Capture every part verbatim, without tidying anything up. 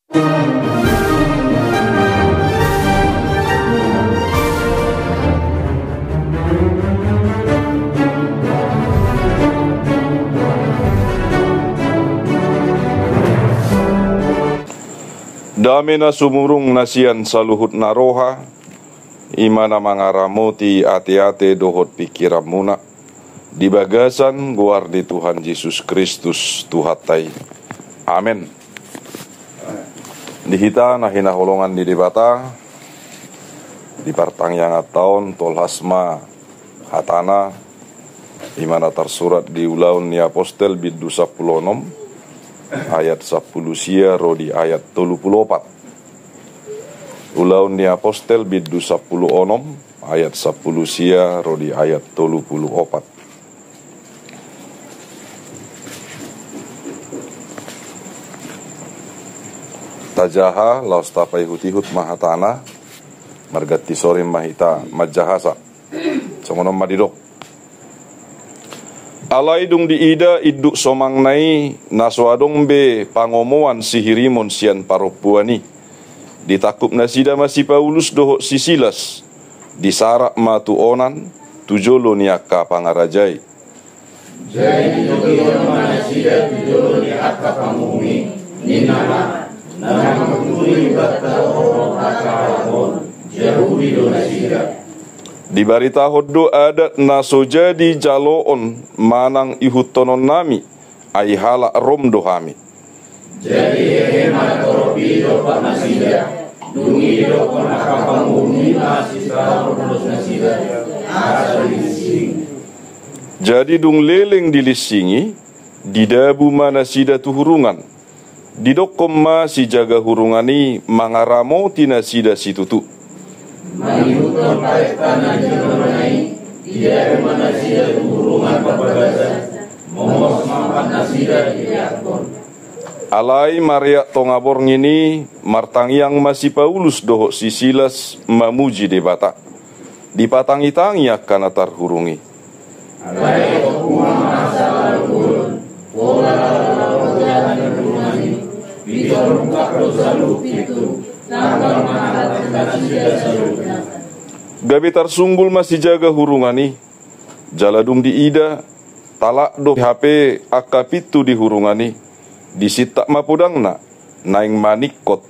Dame na sumurung na sian saluhut na roha, i ma na mangaramoti ateate dohot pingkiranmuna, di bagasan goar ni Tuhan Jesus Kristus Tuhanta i. Amen. Di hita na hinaholongan ni Debata, di partangianganta on tolhas ma hatana, i ma na tarsurat di Ulaon ni Apostel bindu sampulu onom, ayat sampulu sia ro di ayat tolu pulu opat. Ulaon ni Apostel bindu sampulu onom, ayat sampulu sia ro di ayat tolu pulu opat. Tajaha, laos tapaihutihut ma hatana, marganti sorin ma hita manjahasa. Songon on ma didok. Alai dung diida induk somangna i na so adong be pangomoan sihirimon sian parompuan i, ditangkup nasida ma si Paulus dohot si Silas, disarak ma tu onan, tu jolo ni angka pangaraja i. Jadi ditogihon ma nasida tu jolo ni angka panguhum i, ninna ma, na manguturi banta on angka halak on, Jahudi do nasida. Dibaritahon do adat na so jadi jaloon manang ihuthonon nami, ai halak Rom do hami. Jadi hehe ma torop i didompak nasida, dung i didokkon angka panguhum i ma sitaonon dos nasida, asa dilinsingi. Jadi dung leleng dilinsingi, didabu ma nasida tu hurungan. Didokkon ma sijaga hurungan i mangaramoti nasida situtu. Mangihuthon parenta na jinalona i, didabu ma nasida tu hurungan parbagasan, mongos ma umpat nasida dipeakkon. Alai mareak tonga borngin i, martangiang ma si Paulus dohot si Silas mamuji Debata. Dipatangitangi angka na tarhurung i. Alai ompung ma asa laho bolon, pola laho laho hurungan i, pintor ungkap do saluhut pintu, tanggal ma angka nasida saluhutna. Gabe tarsunggul ma sijaga hurungan i, jala dung diida, talak do hape angka pintu di hurungan i, disintak ma podangna, naeng maningkot,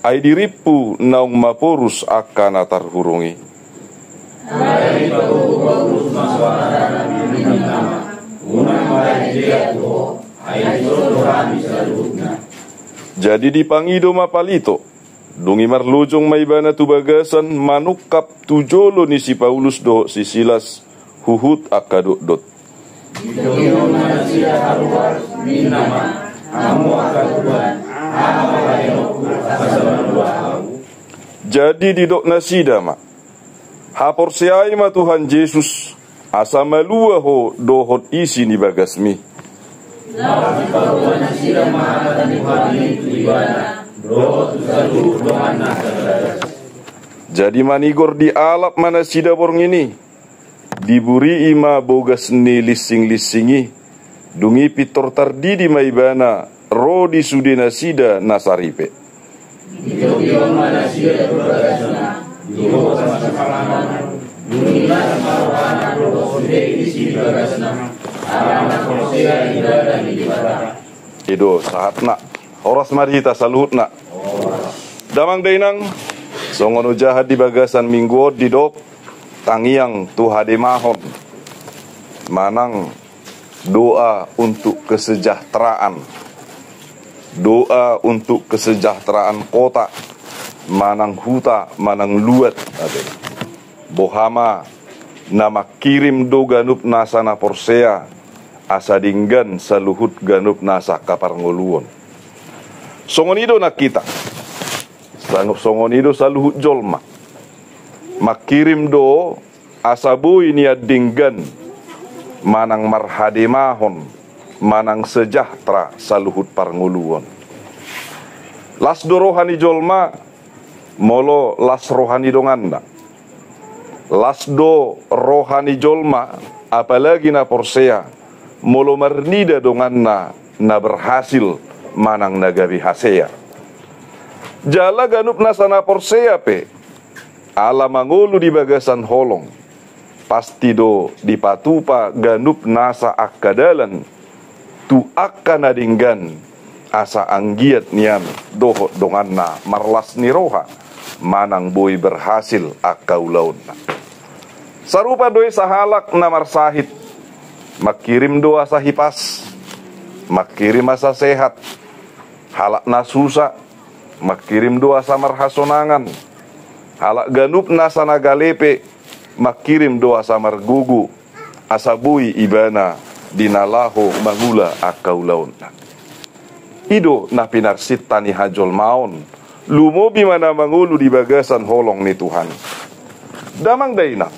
ai dirimpu naung maporus angka na tarhurung i. Alai dipagogo Paulus ma suarana, ninna ma, unang ma dideak tu ho, ai dison do hami saluhutna. Jadi dipangido ma palito, dung i marlojong ma ibana tu bagasan manungkap tu jolo ni si Paulus dohot si Silas huhut angka dotdot. Ditogihon ma nasida haluar, ninna ma, hamu angka tuan, aha ma bahenonku asa malua ahu? Jadi didok nasida ma, haporseai ma Tuhan Jesus, asa malua ho dohot isi ni bagasmi. Laos dipaboa nasida ma hata ni Tuhan i tu ibana, dohot tu saluhut donganna sabagas. Jadi manigor dialap ma nasida borngin i. Diburii ma bogas ni linsinglinsingi, dung i pintor tardidi ma ibana ro di sude nasida na saripe. Ditogihon ma nasida tu bagasna, diboto ma sipanganon, dung i las ma rohana dohot sude isi ni bagasna, ala na porsea ibana di Debata. I do sahatna. Horas ma di hita saluhutna. Damang dainang, songon ojahan di bagasan minggu on didok, tangiang tu hademahon, manang doa untuk kesejahteraan, doa untuk kesejahteraan kota, manang huta, manang luat, ate. Boha ma, na mangkirim do ganup nasa na porsea, asa denggan saluhut ganup nasa angka parngoluon. Songon i do nang hita. Sangap songon i do saluhut jolma. Mangkirim do asa boi nian denggan manang marhademahon manang sejahtera saluhut parngoluon. Las do roha ni jolma molo las roha ni donganna. Las do roha ni jolma, apalagi na porsea, molo marnida donganna na berhasil manang na gabe hasea. Jala ganup nasa na porsea pe, ala mangolu di bagasan holong, pasti do dipatupa ganup nasa angka dalan tu angka na denggan, asa anggiat nian dohot donganna marlas ni roha manang boi berhasil angka ulaonna. Sarupa do i sahalak na marsahit, mangkirim do asa hipas, mangkirim asa sehat, halak na susa, mangkirim do asa marhasonangan, halak ganup nasa na gale pe, mangkirim do asa margogo, asa boi ibana di na laho mangula angka ulaonna. I do na pinarsinta ni hajolmaon, lumobi ma na mangolu di bagasan holong ni Tuhan. Damang dainang,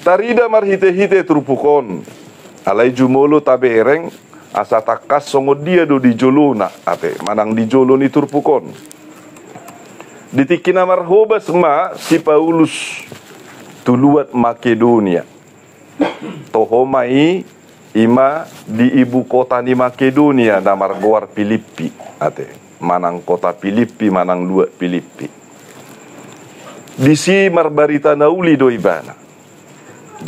tarida marhitehite turpuk on, alai jumolo tabereng asa tangkas songon dia do di jolona, ate, manang di jolo ni turpuk on. Di tingki na marhobas ma si Paulus tu luat Makedonia. Toho ma i, i ma di ibu kota ni Makedonia na margoar Pilippi, ate, manang kota Pilippi, manang luat Pilippi. Disi marbarita na uli do ibana.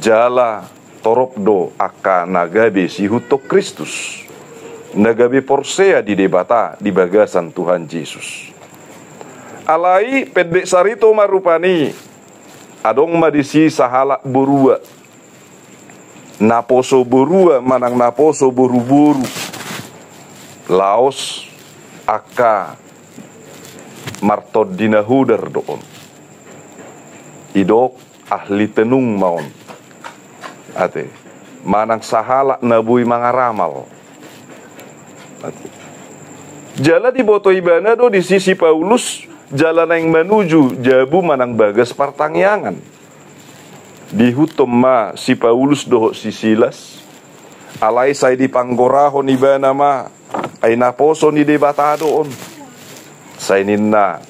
Jala torop do angka na gabe siihuthon Kristus, na gabe porsea di Debata di bagasan Tuhan Jesus. Alai pendek sarito ma rupani, adong ma disi sahalak borua, naposo borua manang naposo boruboru, laos angka martondi na hodar do on. Didok ahli tenung ma on, ate, manang sahalak na boi mangaramal. Ate. Jala diboto ibana do disi si Paulus jala naeng manuju jabu manang bagas partangiangan. Diihuthon ma si Paulus dohot si Silas, alai sai dipanggorahon ibana ma, ai naposo ni Debata do on. Sai ninna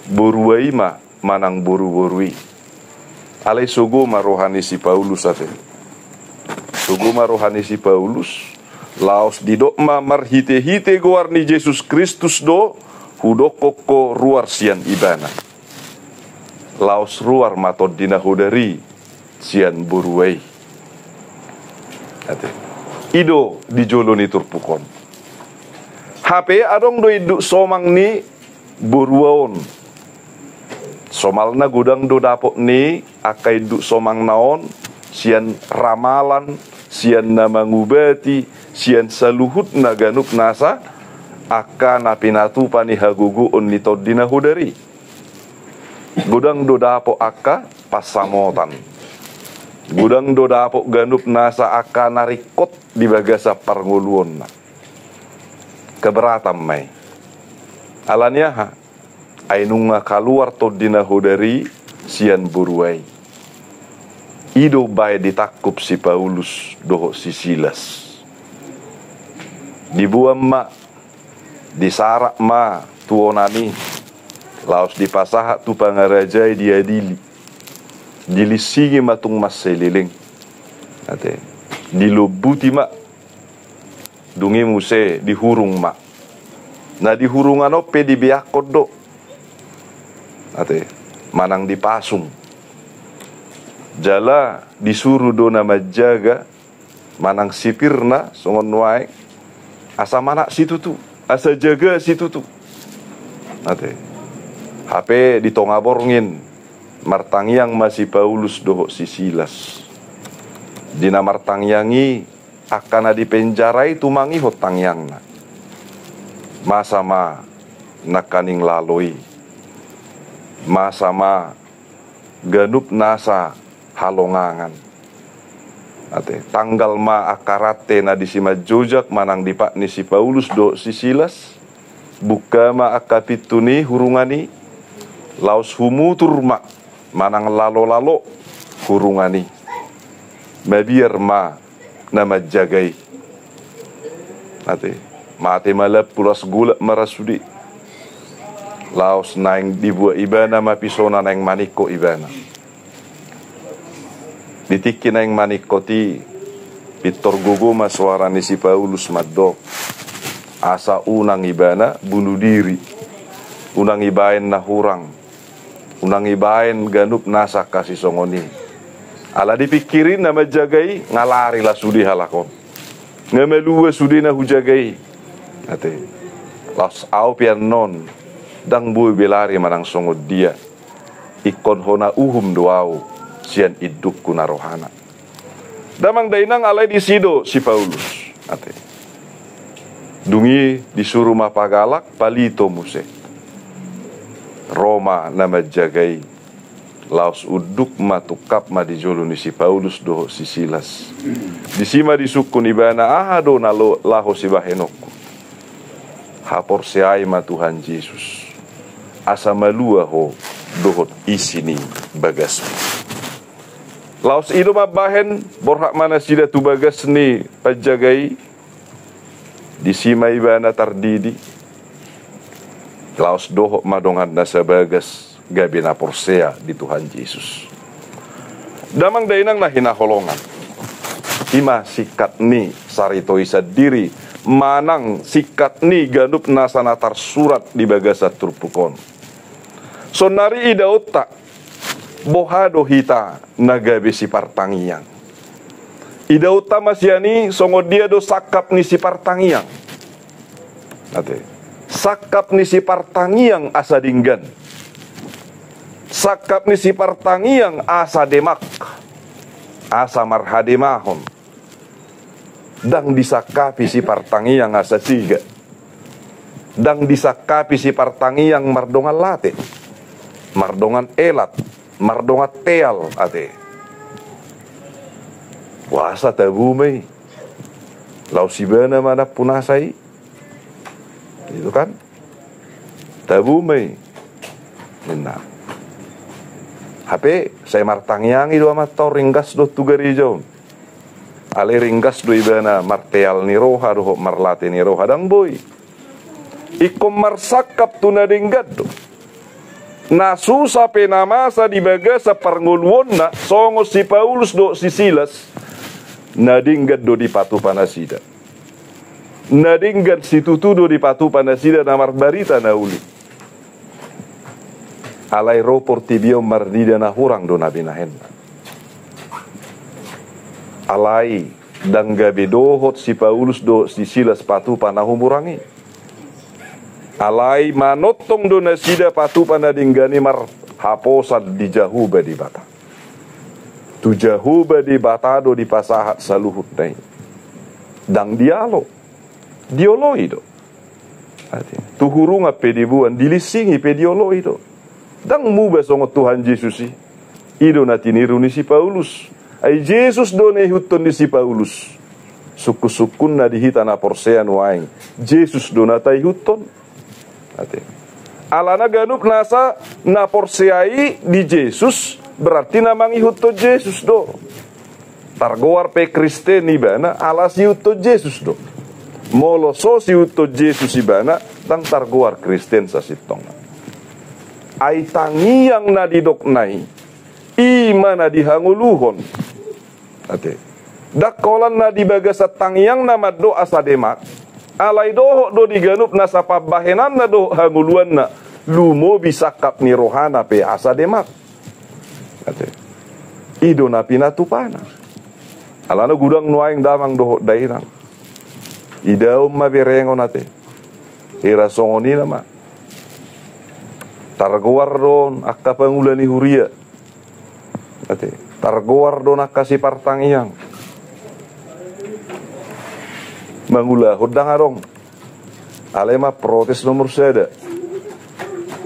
borua i ma manang boruboru i. Alai sogo ma roha ni si Paulus, ate. Sogo ma roha ni si Paulus, laos didok ma, marhitehite goar ni Jesus Kristus do hudokkon ho ruar sian ibana. Laos ruar ma tondi na hodar i sian borua i. Ate. I do di jolo ni turpuk on. Hape adong do induk somang ni borua on. Somalna godang do dapot ni angka induk somangna on sian ramalan, sian na mangubati, sian saluhutna ganup nasa angka na pinatupa ni hagogoon ni tondi na hodar i. Godang do dapot angka pansamotan. Godang do dapot ganup nasa angka na ringkot di bagasan parngoluonna. Keberatan ma i. Ala ni aha? Ai nunga kaluar tondi na hodar i sian borua i. I do umbaen ditangkup si Paulus dohot si Silas. Diboan ma, disarat ma tu onan i, laos dipasahat tu pangaraja i diadili. Dilinsingi ma tung manseleleng. Ate. Dilombuti ma. Dung i muse dihurung ma. Na dihurungan on pe dibeakkon do, ate, manang dipasung. Jala disuru do na manjaga manang sipirna songon nuaeng, asa manat situtu, asa jaga situtu. Ate. Hape di tonga borngin martangiang ma si Paulus dohot si Silas. Di na martangiang i angka na di penjara i tumangihon tangiangna. Masa ma nangkaning lalo i. Masa ma ganup nasa halongangan. Ate, tanggal ma angka rante na di simanjojak manang di pat ni si Paulus dohot si Silas. Bungka ma angka pintu ni hurungan i, laos humutur ma manang lalolalo hurungan i. Mabiar ma na manjaga i. Ate, mate ma lampu, laos golap ma ra sude. Laos naeng dibuat ibana ma pisona, naeng maningko ibana. Di tingki naeng maningkot i, pintor gogo ma soara ni si Paulus mandok, asa unang ibana bunuh diri. unang ibaen na hurang, unang ibaen ganup nasa angka sisongon i. Ala dipingkiri na manjaga i, nga lari la sude halak on. Nga malua sude na hujaga i. Ate. Laos au pe annon, ndang boi be lari manang songon dia. Ingkon hona uhum do au sian indukku na rohana. Damang dainang, alai disi do si Paulus. Ate. Dung i disuru ma pagalak, palito muse. Ro ma na manjaga i. Laos unduk ma, tungkap ma di jolo ni si Paulus dohot si Silas. Disi ma disungkun ibana aha do na lo-, laho sibahenonku. Haporseai ma Tuhan Jesus, asa malua ho dohot isi ni bagasmu. Laos i do mambahen, borhat ma nasida tu bagas ni panjaga i. Disi ma ibana tardidi. Laos dohot ma donganna sabagas gabe na porsea di Tuhan Jesus. Damang dainang na hinaholongan. I ma singkat ni sarita i sandiri, manang singkat ni ganup nasa na tarsurat di bagasan turpuk on. Saonnari idaonta, boha do hita na gabe sipartangiang. Idaonta ma sian i songon dia do sangkap ni sipartangiang. Ate. Sangkap ni sipartangiang asa denggan. Sangkap ni sipartangiang asa demak. Asa marhademahon. Ndang disangkapi sipartangiang asa sega. Ndang disangkapi sipartangiang mardongan late, mardongan elat, mardongan teal, ate. Boasa? Tabo ma i. Laos ibana ma nampunasa i. Itu kan? Tabo ma i. Ninna. Hape sai martangiangi do amanta on, ringgas do tu gareja on. Alai ringgas do ibana marteal ni roha dohot marlate ni roha, ndang boi. Ingkon marsangkap tu na denggan do. Na susa pe na masa di bagasan parngoluonna, songon si Paulus dohot si Silas, na denggan do dipatupa nasida. Na denggan situtu do dipatupa nasida na marbarita na uli. Alai ro portibi on marnida na hurang do na binahenna. Alai ndang gabe dohot si Paulus dohot si Silas patupa na humurang i. Alai manongtong do nasida patupa na denggan i marhaposan di Jahowa Debata. Tu Jahowa Debata do dipasahat saluhutna i. Ndang dialo. Dioloi do. Ate. Tu hurungan pe diboan, dilinsingi pe dioloi do. Ndang muba songon Tuhan Jesus i. I do na tiniru ni si Paulus. Ai Jesus do na ihuthon ni si Paulus. Sungkun-sungkunna di hita na porsea nuaeng, Jesus do na taihuthon. Ate. Alana ganup nasa na porsea i di Jesus, berarti na mangihuthon Jesus do. Targoar pe Kristen ibana ala siihuthon Jesus do. Molo so siihuthon Jesus ibana, ndang targoar Kristen sasintongna. Ai tangiang na didokna i, i ma na dihangoluhon. Ate. Ndang holan na di bagasan tangiangna mandok asa demak, alai dohot do di ganup nasa pambahenanna dohot hangoluanna, lumobi sangkap ni rohana pe asa demak. Ate. I do na pinatupana. Alana godang nuaeng damang dohot dainang. Idaon ma berengon ate. Hira songon i nama. Targoar do on angka pangula ni huria. Ate. Targoar do on angka sipartangiang. Mangulahon ndang adong. Alai ma protes nomor sada.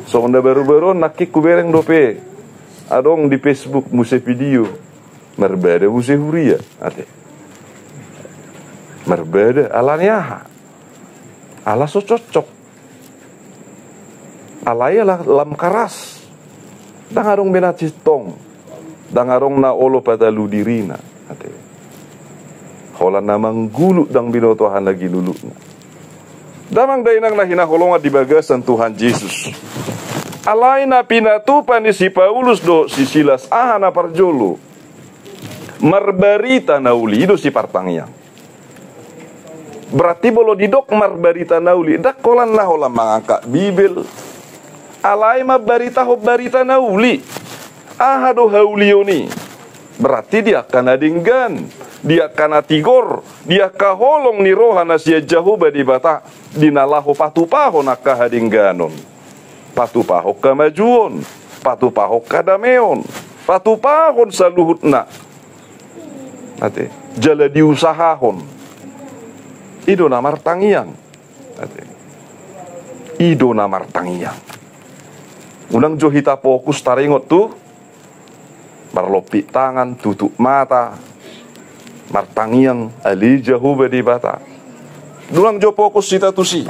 Songon na baru-baru on nangkin hubereng dope. Adong di Facebook muse video. Marbada muse huria. Ate. Marbada. Ala ni aha? Ala so cocok. Alai ala lam karas. Ndang adong be na sintong. Ndang adong na olo patalu dirina. Ate. Holan na manggulut ndang binoto aha na ginulutna. Damang dainang na hinaholongan di bagasan Tuhan Jesus. Alai na pinatupa ni si Paulus dohot si Silas aha na parjolo? Marbarita na uli, i do sipartangiang. Berarti molo didok marbarita na uli, ndang holan na holan mangangkat Bibel, Alai mambaritahon barita na uli. Aha do haulion i? Berarti di angka na denggan, di angka na tigor, di angka holong ni roha na sian Jahowa Debata, di na laho patupahon angka hadengganon, patupahon hamajuon, patupahon hadameon, patupahon saluhutna. Ate, jala diusahahon. I do na martangiang. Ate. I do na martangiang. Unang jo hita fokus taringot tu marlompit tangan, tutup mata, martangiang ale Jahowa Debata. Unang jo fokus hita tusi.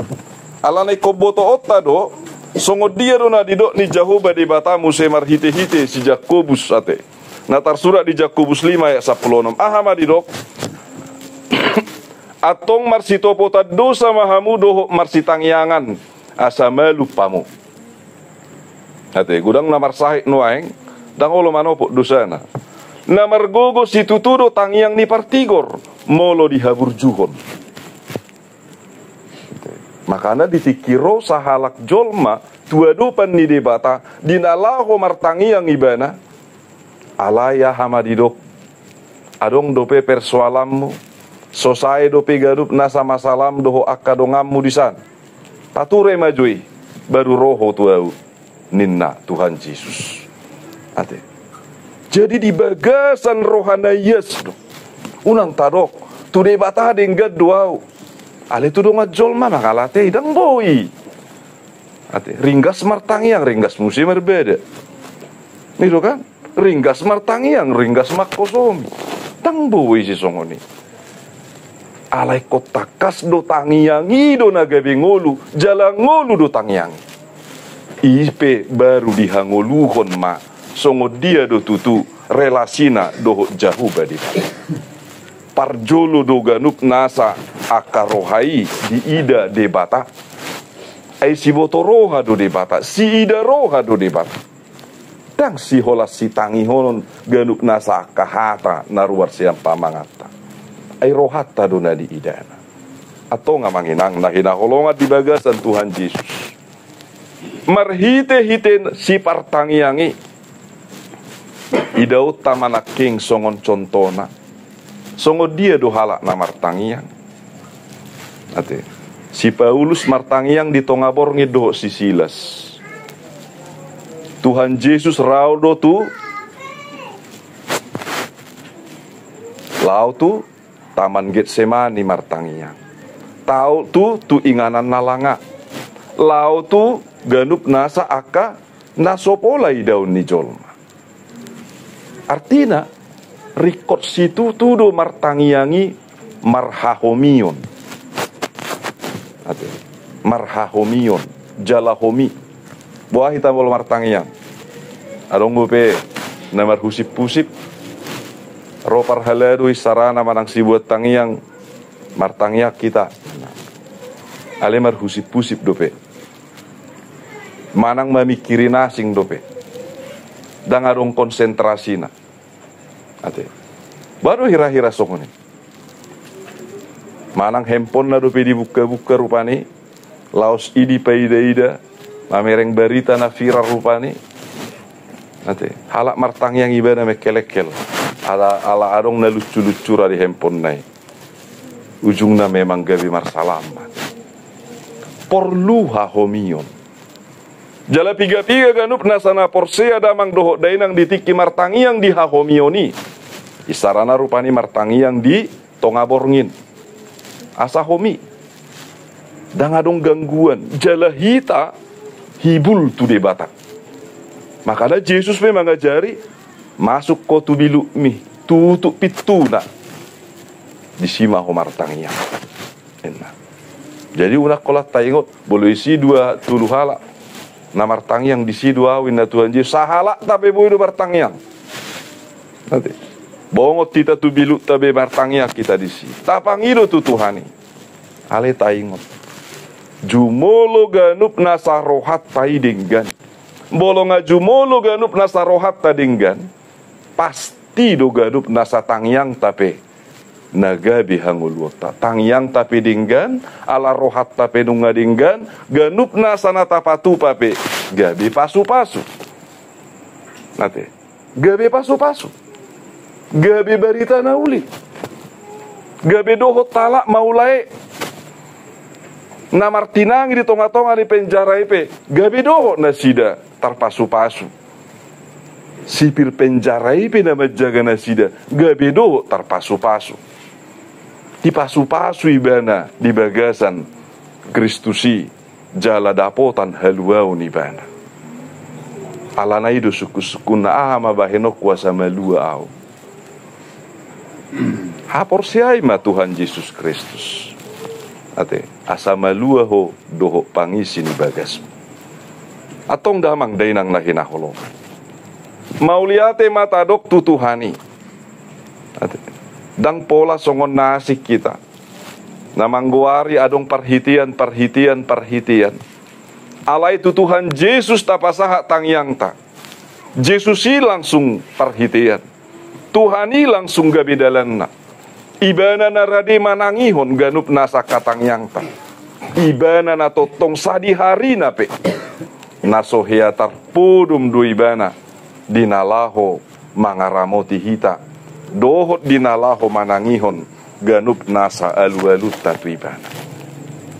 Alana ingkon botoonta do, songon dia do na didok ni Jahowa Debata muse marhitehite si Jakobus ate. Na tarsurat di Jakobus lima ayat sampulu onom. Aha ma didok? Antong marsitopotan dosa ma hamu dohot marsitangiangan, asa malum hamu. Ate, godang na marsahit nuaeng, ndang olo manopot dosana. Na margogo situtu do tangiang ni partigor, molo dihaburjuhon. Makana di tingki ro sahalak jolma tu adopan ni Debata, di na laho martangiang ibana, alai aha ma didok? Adong dope persoalanmu, so sae dope ganup nasa masalam dohot angka donganmu di san. Pature ma jo i, baru ro ho tu ahu, ninna Tuhan Jesus. Ate. Jadi di bagasan roha na ias do. Unang tadok, tu Debata denggan do ahu. Ale tu dongan jolma mangalate i, ndang boi. Ate, ringgas martangiang, ringgas muse marbada. I do kan? Ringgas martangiang, ringgas mangkosomi. Ndang boi sisongon i. Alai ingkon tangkas do tangiang i do na gabe ngolu, jala ngolu do tangiang i. I pe baru dihangoluhon ma, songon dia do tutu relasina dohot Jahowa Debata. Parjolo do ganup nasa angka roha i diida Debata. Ai siboto roha do Debata, siida roha do Debata. Ndang siholas sitangihonon ganup nasa angka hata na ruar sian pamanganta. Ai rohanta do na diidana. Antong amang inang na hinaholongan di bagasan Tuhan Jesus. Marhitehite sipartangiang i, idaonta ma nangkin songon contona. Songon dia do halak na martangiang? Ate. Si Paulus martangiang di tonga borngin dohot si Silas. Tuhan Jesus rau do tu, laho tu Taman Getsemani martangiang. Laho tu, tu inganan na langa. Laho tu ganup nasa angka na so pola idaon ni jolma. Artina, ringkot situtu do martangiang i marhahomion. Ate, marhahomion, jala homi. Boha hita molo martangiang? Adong dope na marhusip-husip. Ro parhalado, isarana manang sibuat tangiang, martangiang hita. Ale marhusip-husip dope. Manang mamingkiri na asing dope. Ndang adong konsentrasina. Ate. Baru hira-hira songon i. Manang handphone na dope dibuka-buka rupani, laos i dipaida-ida, mamereng barita na viral rupani. Ate. Halak martangiang ibana mengkelengkel. Ala, ala adong na lucu-lucu ra di handphone na i. Ujungna memang gabe marsalam. Porlu hahomion. Jala piga-piga ganup nasa na porsea damang dohot dainang di tingki martangiang di hahomion i. Isarana rupani martangiang di tonga borngin. Asa homi. Ndang adong gangguan. Jala hita hibul tu Debata. Makana Jesus pe mangajari, masuk ho tu bilukmi, tutup pintuna. Disi ma ho martangiang. Ninna. Jadi unang holan taingot, molo disi dua tolu halak na martangiang, disi do ahu, ninna Tuhan Jesus, sahalakta pe boi do martangiang. Nanti. Bongot hita tu bilukta be martangiang hita disi. Tapangido tu Tuhan i. Ale taingot. Jumolo ganup nasa rohanta i denggan. Molo nga jumolo ganup nasa rohanta denggan, pasti do ganup nasa tangiangta pe na gabe hangoluonta. Tangiangta pe denggan, ala rohanta pe nunga denggan, ganup nasa na tapatupa pe gabe pasu-pasu. Ate, gabe pasu-pasu, gabe barita na uli, gabe dohot halak maulae. Na martinangi di tonga-tonga ni penjara i pe gabe dohot nasida tarpasu-pasu. Sipir penjara i pe na manjaga nasida gabe dohot tarpasu-pasu. Dipasu-pasu ibana di bagasan Kristus i, jala dapotan haluaon ibana. Alana i do sungkun-sungkunna, aha ma bahenonku asa malua ahu? Haporseai ma Tuhan Jesus Kristus, ate, asa malua ho dohot pangisi ni bagasmu. Antong damang dainang na hinaholongan, mauliate ma tadok tu Tuhan i. Ate, ndang pola songon na asing hita na manggoari adong parhitean, parhitean, parhitean. Alai tu Tuhan Jesus tapasahat tangiangta. Jesus i langsung parhitean. Tuhan i langsung gabe dalanna. Ibana na rade manangihon ganup nasa angka tangiangta. Ibana na tongtong sadiharina pe na so hea tarpodom do ibana di na laho mangaramoti hita dohot di na laho manangihon ganup nasa alualunta tu ibana.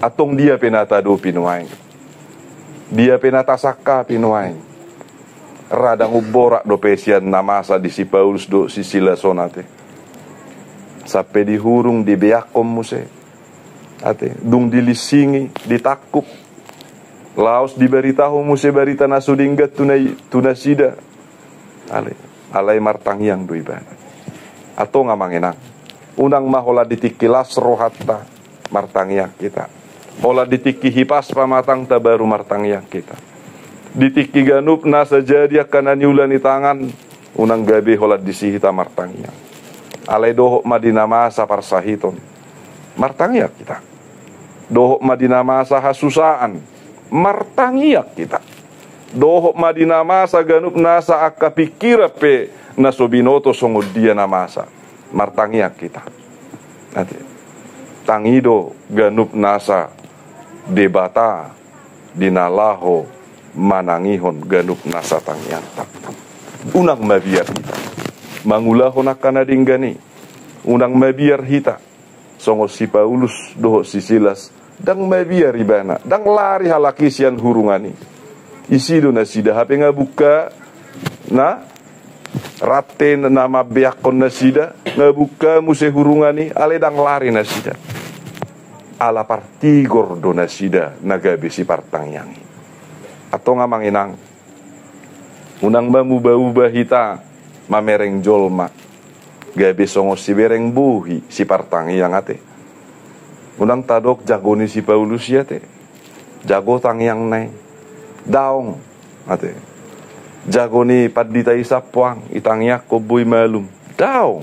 Antong dia pe na taadopi nuaeng, dia pe na tasangkapi nuaeng, ra ndang umborat dope sian na masa di si Paulus dohot si Silas on, ate. Sampe dihurung, dibeakkon muse, ate, dung dilinsingi, ditangkup, laos dibaritahon muse barita na so denggan tu na, tu nasida. Alai, alai martangiang do ibana. Antong amang inang, unang ma holan di tingki las rohanta martangiang hita. Holan di tingki hipas pamatangta baru martangiang hita. Di tingki ganup nasa jadi angka na niula ni tangan, unang gabe holan disi hita martangiang. Alai dohot ma di na masa parsahiton, martangiang hita. Dohot ma di na masa hasusaan, martangiang hita. Dohot ma di na masa ganup nasa angka pingkiran pe na so binoto songon dia na masa, martangiang hita. Ate, tangi do ganup nasa Debata di na laho manangihon ganup nasa tangiangta. Unang mabiar hita mangulahon angka na denggan i. Unang mabiar hita songon si Paulus dohot si Silas, ndang mabiar ibana, ndang lari halak i sian hurungan i. Isi do nasida, hape nga bungka na rante na mambeakkon nasida, nga bungka muse hurungan i, alai ndang lari nasida. Ala partigor do nasida na gabe sipartangiang i. Antong amang inang, unang ma muba-uba hita mamereng jolma gabe songon sibereng bohi sipartangiang, ate. Unang tadok jago ni si Paulus i, ate, jago tangiangna i. Daong, ate. Jago ni pandita i sapuang, itangiangkon boi malum. Daong,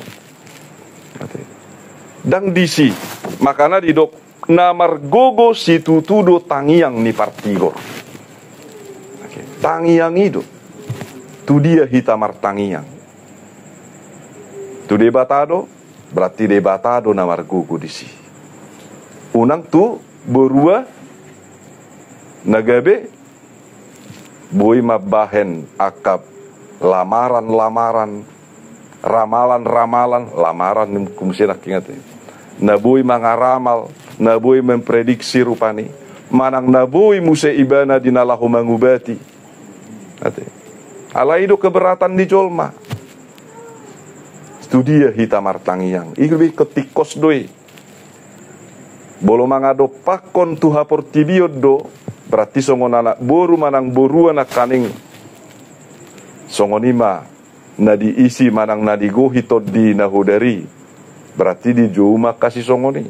ate. Ndang disi. Makana didok, na margogo situtu do tangiang ni partigor. Oke. Tangiang i do. Tu dia hita martangiang? Tu Debata do, berarti Debata do na margogo disi. Unang tu borua na gabe boi mambahen angka lamaran-lamaran, ramalan-ramalan, lamaran ni muse nangkin, ate. Na boi mangaramal, na boi memprediksi rupani, manang na boi muse ibana di na laho mangubati. Ate. Alai i do keberatan ni jolma. Tu dia hita martangiang? I be ingkon tingkos do i. Molo mangadompakkon tu haportibion do, berarti songon anak boru manang borua nangkaning. Songon i ma na diisi manang na digohi tondi na hodari. Berarti dijou ma angka sisongon i.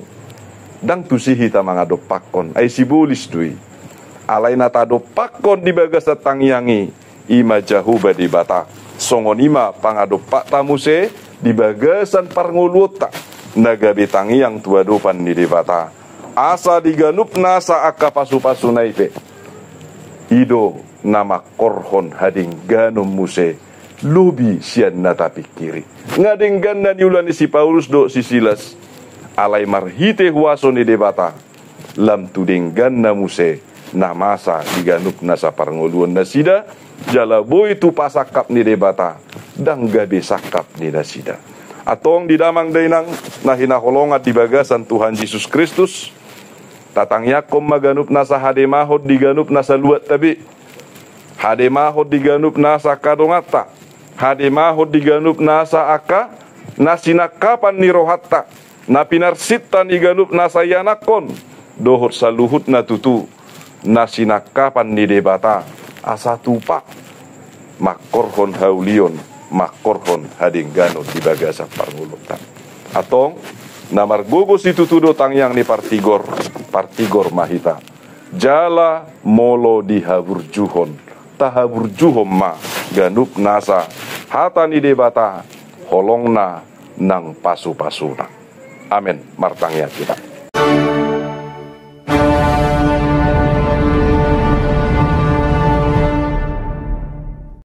Ndang tusi hita mangadompakkon, ai sibolis do i. Alai na taadompakkon di bagasan tangiang i, i ma Jahowa Debata. Songon i ma pangadompakta muse di bagasan parngoluonta na gabe tangiang tu adopan ni Debata. Asa di ganup nasa angka pasu-pasuna i pe, i do na mangkorhon hadengganon muse lobi sian na tapingkiri. Nga denggan na niula ni si Paulus dohot si Silas, alai marhite huaso ni Debata, lam tu dengganna muse na masa di ganup nasa parngoluon nasida, jala boi tu pasangkap ni Debata, ndang gabe sangkap ni nasida. Antong di damang dainang, na hinaholongan di bagasan Tuhan Jesus Kristus, tatangiangkon ma ganup nasa hademahon di ganup nasa luatta be. Hademahon di ganup nasa angka donganta. Hademahon di ganup nasa angka na sinangkapan ni rohanta. Na pinarsinta ni ganup nasa ianakhon. Dohot saluhutna tutu. Na sinangkapan ni Debata. Asa tupa. Mangkorhon haulion. Mangkorhon hadengganon di bagasan parngoluonta. Antong, na margogo situtu do tangiang ni partigor. Partigor ma hita. Jala molo dihaburjuhon, tahaburjuhon ma ganup nasa hata ni Debata, holongna nang pasupasuna. Amen. Martangiang hita.